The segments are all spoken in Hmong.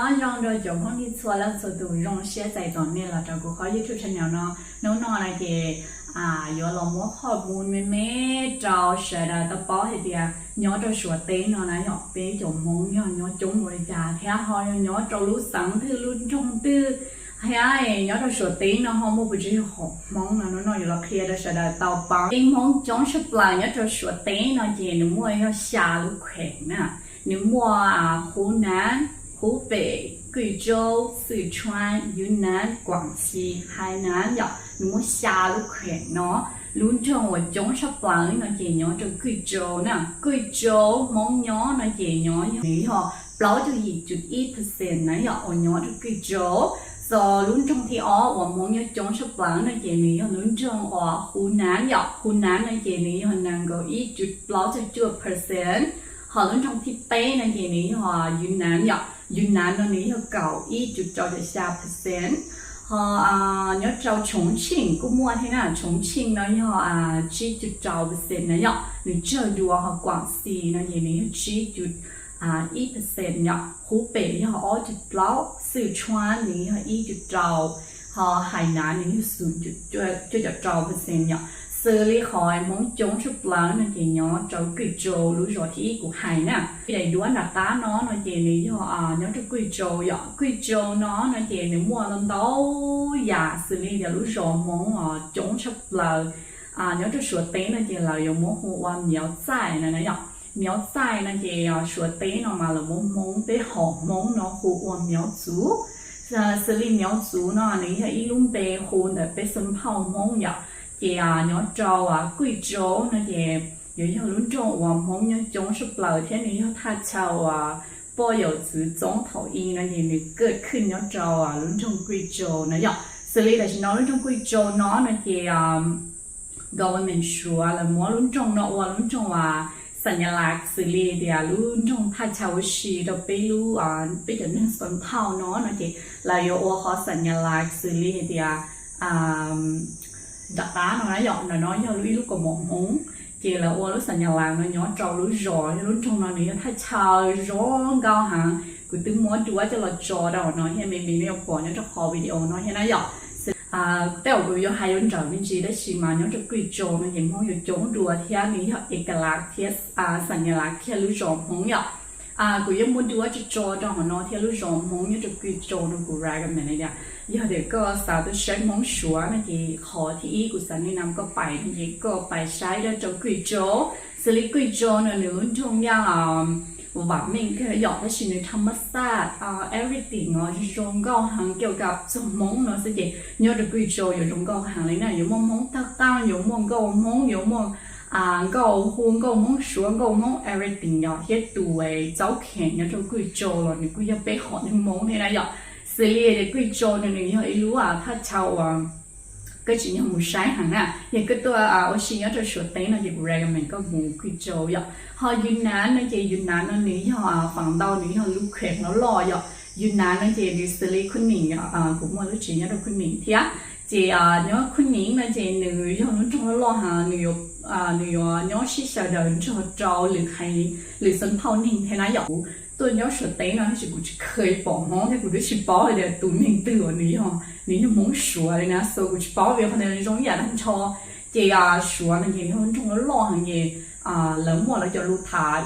Nyob zoo rau cov phooj ywg txhua leej txhua tus, zoo siab txais tos nej los rau kuv qhov YouTube channel no. Hnub no na ces yuav los muab qhov me me rau sawv daws tau paub hais tias nyob rau Suav teb no na yog peb cov Hmoob yog nyob coob npaum li cas thiab ho yog nyob rau lub xeev twg lub nroog twg thiab nyob rau Suav teb no ho muaj puas tsis yog hom Hmoob no. Hnub no yuav los qhia rau sawv daws tau paub. Peb Hmoob coob tshaj plaws nyob rau Suav teb no ces nws muaj yog xya lub kheem na. Nws muaj Hunan, Hubei, Guizhou, Sichuan, Yunnan, Guangxi, Hainan yom. Nws muaj xya lub kheem no. Lub nroog uas coob tshaj plaws no ces nyob rau Guizhou na. Guizhou Hmoob nyob no ces nyob yog nws yog plaub caug yim cum ib percent na yom uas nyob rau Guizhou. Xws lub nroog thib ob uas Hmoob nyob coob tshaj plaws no ces nws yog lub nroog uas Hunan yom. Hunan no ces nws yog nees nkaum ib cum plaub caug cuaj percent. Ho lub nroog thib peb no ces nws yog Yunnan yom. Yunnan no nws yog kaum ib cum rau caum xya percent. Ho nyob rau Chongqing kuj muaj thiab na. Chongqing no yog tsib cum rau percent na yom, nws tsawg dua. Ho Guangxi no ces nws yog tsib cum ib percent yom. Hubei yog ob cum plaub, Sichuan nws yog ib cum rau, ho Hainan nws yog xum cum cuaj caum rau percent yom. Xws li qhov Hmoob coob tshaj plaws no ces nyob rau Guizhou lub zos thib ib kuv hais na. Daim duab nram qab no no ces nws yog nyob rau Guizhou yom. Guizhou no no ces nws muaj ntau ntau yam xws li tias lub zos Hmoob coob tshaj plaws nyob rau Suav teb no ces lawv yuav muab hu ua Miav Txaij no na yom. Miav Txaij no ces Suav teb no mas lawv muab Hmoob peb hom Hmoob no hu ua Miav Txuv. Xws li Miav Txuv no nws yog ib lub npe hu ntawm peb xeem phauj Hmoob yom. Ces nyob rau Guizhou no ces yuav yog lub nroog uas Hmoob nyob coob tshaj plaws thiab nws yog thaj chaw uas poj yawm txwv txoob thaum i no ces nws kawm khwj nyob rau lub nroog Guizhou no yom. Xws li tam sim no lub nroog Guizhou no no ces government Suav lawv muab lub nroog no ua lub nroog uas xam nyas las xws li tias lub nroog thaj chaw ua si rau peb lub, peb cov neeg xeem phauj no no ces lawv yuav ua qhov xam nyas las xws li hais tias nram qab no na yom, ntawm no yog lub ib lub kaus mom Hmoob. Ces lawv ua lub xam nyas las no nyob rau lub zos, yog lub nroog no nws yog thaj chaw zoo nkauj heev. Kuv twb muab duab coj los tso rau no thiab, me me nej yuav pom nyob rau qhov video no thiab na yom. Tej zaum kuv yuav hais yuav nrawm me ntsis tab sis mas nyob rau Guizhou no ces Hmoob yuav coob dua thiab nws yog ekalaj thiab xam nyas las kiag lub zos Hmoob yom. Kuv yuav muab duab tso tso rau hauv no thiab lub zos Hmoob nyob rau Guizhou no kuv recommend tias yog tias koj xav tuaj saib Hmoob Suav no ces qhov thib ib kuv xav nes nam koj pais no ces koj pais saib rau Guizhou. Xws li Guizhou no nws lub nroog yog vam meej kawg yom, tab sis nws tham mas xaj everything os zoo nkauj heev kiau ka txog Hmoob no xwb ces nyob rau Guizhou yuav zoo nkauj heev li na. Yuav muaj Hmoob tag qab, yuav muaj nkauj Hmoob, yuav muaj nkauj hu nkauj Hmoob Suav, nkauj Hmoob everything yom, thiab tus txaub kheem nyob rau Guizhou los nws kuj yog peb hom neeg Hmoob thiab na yom. Xws li tias Guizhou no nws yog ib lub thaj chaw uas koj tsim nyog mus saib heev na. Yog koj tuaj ua si nyob rau Suav teb no ces kuv recommend koj mus Guizhou yom. Ho Yunnan no ces Yunnan no nws yog feem ntau nws yog lub kheem loj loj yom. Yunnan no ces nws xws li Kunming yom, kuv muaj lub tsev nyob rau Kunming thiab. Ces nyob Kunming no ces nws yog lub nroog loj loj heev, nws yuav nyob sib xyaw daws nrog rau lwm haiv, lwm xeem phauj neeg thiab na yom. Kuv tuaj nyob Suav teb no tab sis kuv tsis kheev pom Hmoob thiab kuv twb tsis paub hais tias tus neeg twg uas nws yog, nws yog Hmoob Suav li na, so kuv tsis paub vim qhov ntawd zoo ib yam tag nrho. Ces Suav no ces yog lub nroog loj loj heev ces lawv muaj lawv cov lus tham.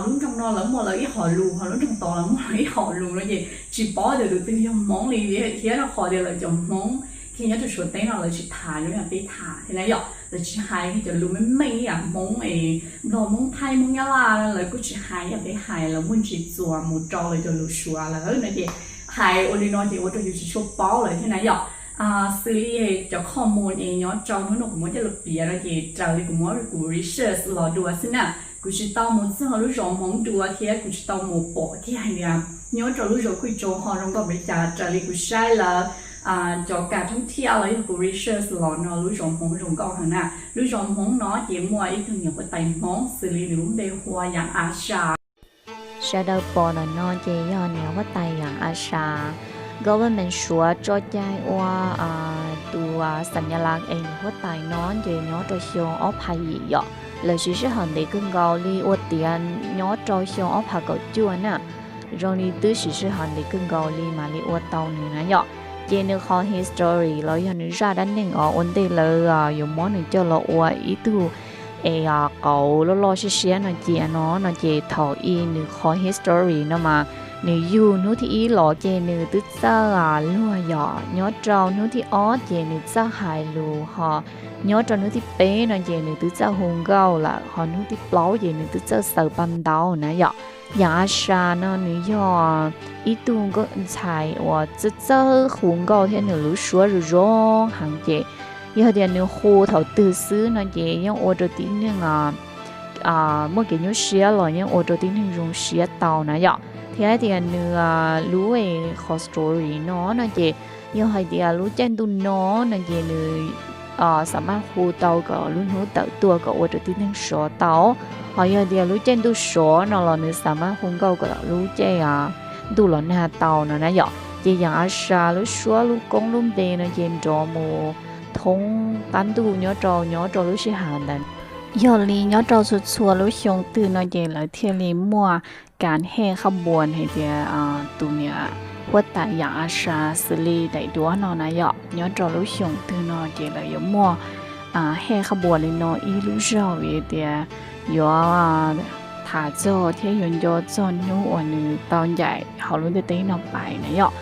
Lub nroog no lawv muaj lawv ib hom lus, ho lub nroog tod lawv muaj lawv ib hom lus no ces tsis paub tias tus twg yog Hmoob li thiab, rau qhov tias lawv cov Hmoob thiab nyob rau Suav teb no lawv tsis tham zoo yam peb tham thiab na yom. Lawv tsis hais cov lus meej meej ib yam Hmoob es Nplog, Hmoob Thaib, Hmoob Nyab Laj, lawv kuj tsis hais ib yam peb hais, lawv muaj ntsis txuas mus rau lawv cov lus Suav lawm no ces hais ua li no ces ua rau yus tsis tshua paub lawm thiab na yom. Xws li cov khoom mus es nyob rau hnub no kuv muab coj los piav no ces raws li kuv muab kuv research los dua xwb na. Kuv tsis tau mus txog lub zos Hmoob dua thiab kuv tsis tau mus pom kiag hais tias nyob rau lub zos Kuj Tsau ho zoo nkauj npaum li cas. Raws li kuv saib lawv cov kas thoob thiaj los yog kuv research los no lub zos Hmoob zoo nkauj heev na. Lub zos Hmoob no ces muaj ib tug niam huab tais Hmoob xws li nws lub npe hu ua Yav A Sa. Sawv daws pom ntawm no ces yog niam huab tais Yav A Sa. Government Suav tso cai ua tus xam nyas las es niam huab tais no ces nyob rau xyoo ob phav yim yom, lawv siv sij hawm ntev kawg nkaus li ua tiav nyob rau xyoo ob phav kaum cuaj na. zoo li twb siv sij hawm ntev kawg nkaus li mam li ua tau nws na yom. Ces nws qhov history los yog nws zaj dab neeg os ua ntej lawv yuav muab nws coj los ua ib tug es qauv loj loj siab siab no cia no no ces thaum i nws qhov history no mas nws yug hnub thib ib los ces nws twb txawj luag yom, nyob rau hnub thib ob ces nws txawj hais lus ho nyob rau hnub thib peb no ces nws twb txawj hu nkauj lawm ho hnub thib plaub ces nws twb txawj xaws pa ntaub na yom. Yam A Sa no nws yog ib tug ntxhais uas txawj txawj hu nkauj thiab nws lub suab zoo zoo heev ces yog tias nws hu thaum twg xwb no ces yeej ua rau tib neeg muaj kev nyuaj siab los yeej ua rau tib neeg zoo siab tau na yom. Thiab tias nws lub qhov story no no ces yog hais tias lub caij ntuj no no ces nws xam maj hu tau kom lub hnub tawm tuaj kom ua rau tib neeg sov tau. Ho yog tias lub caij ntuj sov no los nws xam maj hu nkauj kom lub caij ntuj los nag tau no na yom. Ces Yam A Sa lub suab lub koob lub npe no ces nrov mus thoob qab ntuj nyob rau nyob rau lub sij hawm ntawd. Yog li nyob rau txhua txhua lub xyoo twg no ces lawv thiaj li muaj kas hej qhaj npuas hais tias tus niam huab tais Yam A Sa xws li daim duab no na yom. Nyob rau lub xyoo twg no ces lawv yuav muaj hej qhaj npuas li no ib lub zaug vim tias yuav tham txog thiab yuav nco txog hnub uas nws tau ncaim hauv lub ntiaj teb no pais na yom.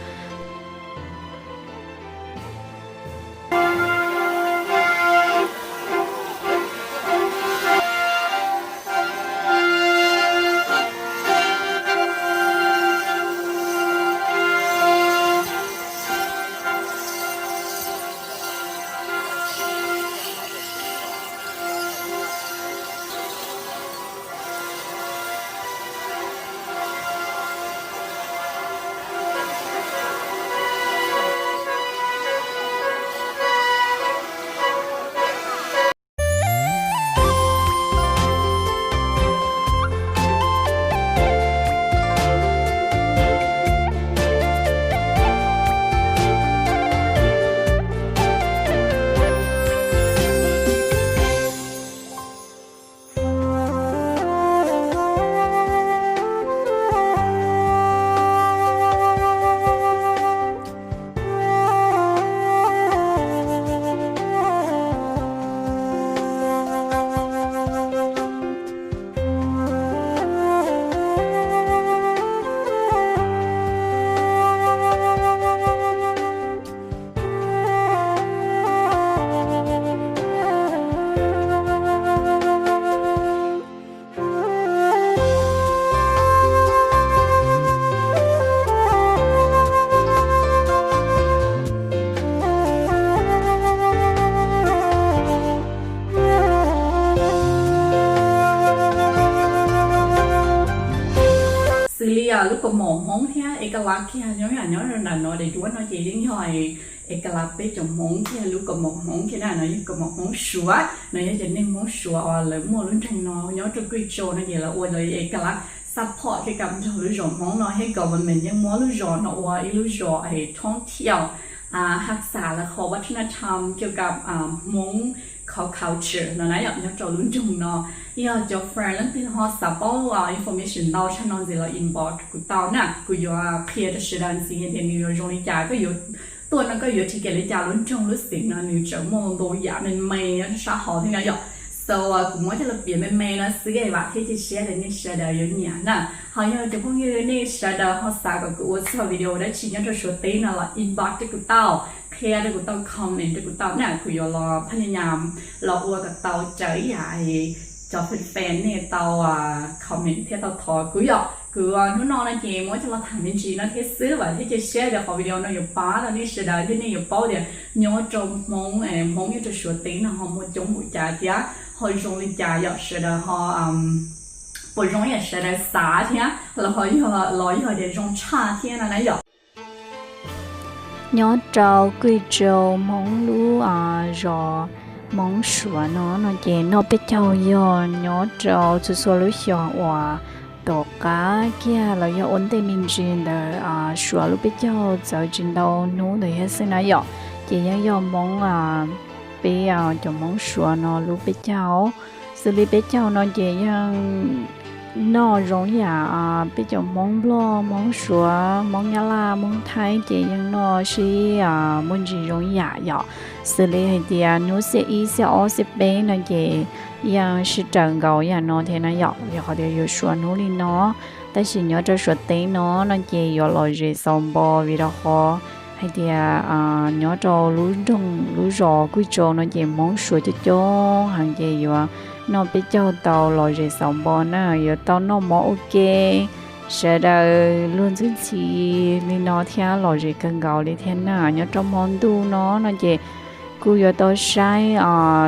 Xws li lub kaus mom Hmoob thiab es kas las kiag nyob nyob rau nram no daim duab no ces yeej yog es kas las peb cov Hmoob kiag lub kaus mom Hmoob kiag na, no yog kaus mom Hmoob Suav, no yog cov neeg Hmoob Suav uas lawv muaj lub nroog no nyob rau Kwj Tsau no ces lawv ua es kas las support thiab kam nrog lub zos Hmoob no thiab government yeej muab lub zos no ua ib lub zos thoob thiaum haj xam lawv qhov วัฒนธรรม kiag kam Hmoob qhov culture no na yom nyob rau lub nroog no. Yog cov friend leej twg ho xav paub information ntau tshaj no ntxiv los inbox kuv tau na, kuv yuav qhia rau sawv daws ntxiv tias nws yuav zoo li cas, koj yuav tuaj no koj yuav ticket li cas, lub nroog lub xeev no nws tseem muaj ntau yam me me nyob sab hauv thiab na yom. So kuv muab coj los piav me me no xwb es vam thiab cia siab tias nej sawv daws yuav nyiam na. Ho yog cov phooj ywg nej sawv daws ho xav kom kuv ua txog video dab tsi nyob rau Suav teb no los inbox rau kuv tau, qhia rau kuv tau, comment rau kuv tau na, kuv yuav los phaj nyam los ua kom tau raws ib yam cov fan fan nej tau comment thiab tau thov kuv yom. Kuv hnub no no ces muab coj los tham me ntsis no thiab xwb, vam thiab cia siab tias qhov video no yuav pab rau nej sawv daws thiab nej yuav paub tias nyob rau Hmoob, Hmoob nyob rau Suav teb no ho muaj coob npaum cas thiab ho zoo li cas yom, sawv daws ho puas zoo ib yam sawv daws xav thiab los ho yog, los yog tias zoo tshaj thiab no na yom. Nyob rau Kwj Tsau Hmoob lub zos Hmoob Suav no no ces noj peb caug yog nyob rau txhua txhua lub xyoo uas tom qab kiag los yog ua ntej me ntsis ntawd Suav lub peb caug txawv tsis ntau hnub ntawd thiab xwb na yom. Ces yeej yog Hmoob, peb cov Hmoob Suav no lub peb caug, xws li peb caug no ces yeej noj zoo yam peb cov Hmoob Nplog, Hmoob Suav, Hmoob Nyab Laj, Hmoob Thaib ces yeej noj sib muaj ntsis zoo yam yom. Xws li hais tias hnub xiab ib, xiab ob, xiab peb no ces yeej sib raws nkaus yam no thiab na yom, yog qhov tias yuav suav hnub li no. Tab sis nyob rau Suav teb no no ces yuav lom zem xaus npo vim rau qhov hais tias nyob rau lub nroog lub zos Kuj Tsau no ces Hmoob Suav coob coob heev ces yuav noj peb caug tau lom zem xaus npo na, yuav tau noj mov ua ke, sawv daws luag ntxhi ntxhi li no thiab lom zem kawg nkaus li thiab na. Nyob rau hmo ntuj no no ces kuj yuav tau saib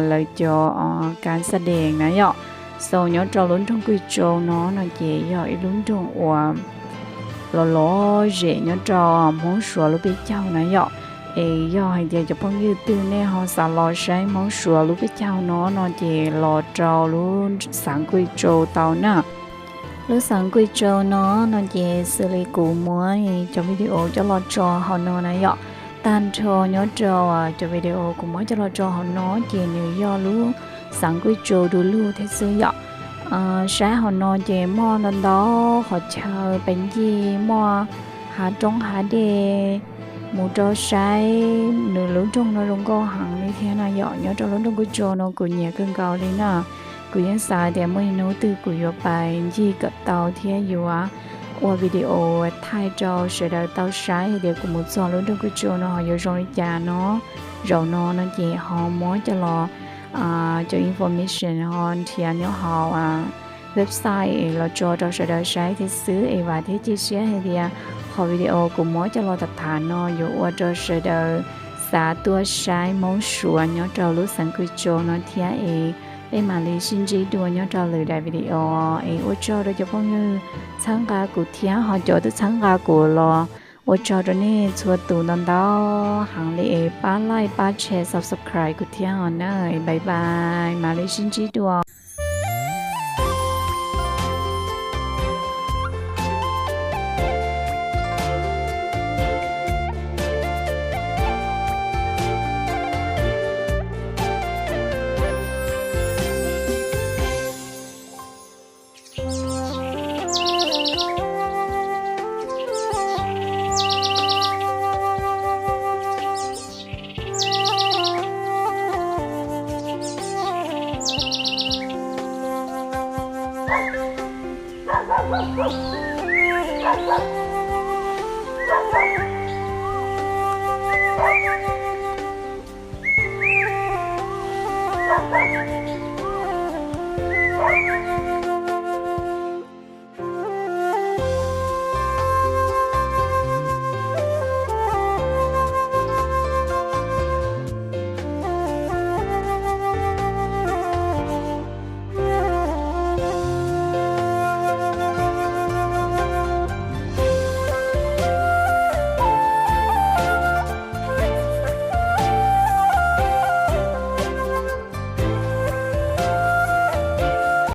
lawv cov kas xa dees na yom. Xaus nyob rau lub nroog Kuj Tsau no no ces yog ib lub nroog uas los lom zem nyob rau Hmoob Suav lub peb caug na yom. Es yog hais tias cov phooj ywg twg nej ho xav los saib Hmoob Suav lub peb caug no no ces los rau lub xeev Kuj Tsau tau na. Lub xeev Kuj Tsau no no ces xws li kuv muab cov video coj los tso hauv no na yom. Tag nrho nyob rau cov video kuv muab coj los tso hauv no ces nws yog lub xeev Kuj Tsau du lug thiab xwb yom. Saib hauv no ces muaj ntau ntau qhov chaw pes ncig, muaj hav roob hav dej, mus rau saib nws lub nroog no zoo nkauj heev li thiab na yom. Nyob rau lub nroog Kuj Tsau no kuv nyiam kawg nkaus li na. Kuv yeej xav tias muaj ib hnub twg kuv yuav pais ncig kom tau thiab yuav ua video thaij rau sawv daws tau saib hais tias kuv mus txog lub nroog Kuj Tsau no ho yuav zoo li cas no. Zaum no no ces ho muab coj los cov information ho nrhiav nyob hauv website es los tso rau sawv daws saib thiab xwb. Es vam thiab cia siab hais tias qhov video kuv muab coj los tham tham no yuav ua rau sawv daws xav tuaj saib Hmoob Suav nyob rau lub xeev Kuj Tsau no thiab es peb mam li sib ntsib dua nyob rau lwm daim video. Es ua tsaug rau cov phooj ywg txhawb nqa kuv thiab ho cov twb txhawb nqa kuv los ua tsaug rau nej txhua tus ntau ntau heev li es pab like, pab share, subscribe kuv thiab ho na. Bye bye, mam li sib ntsib dua.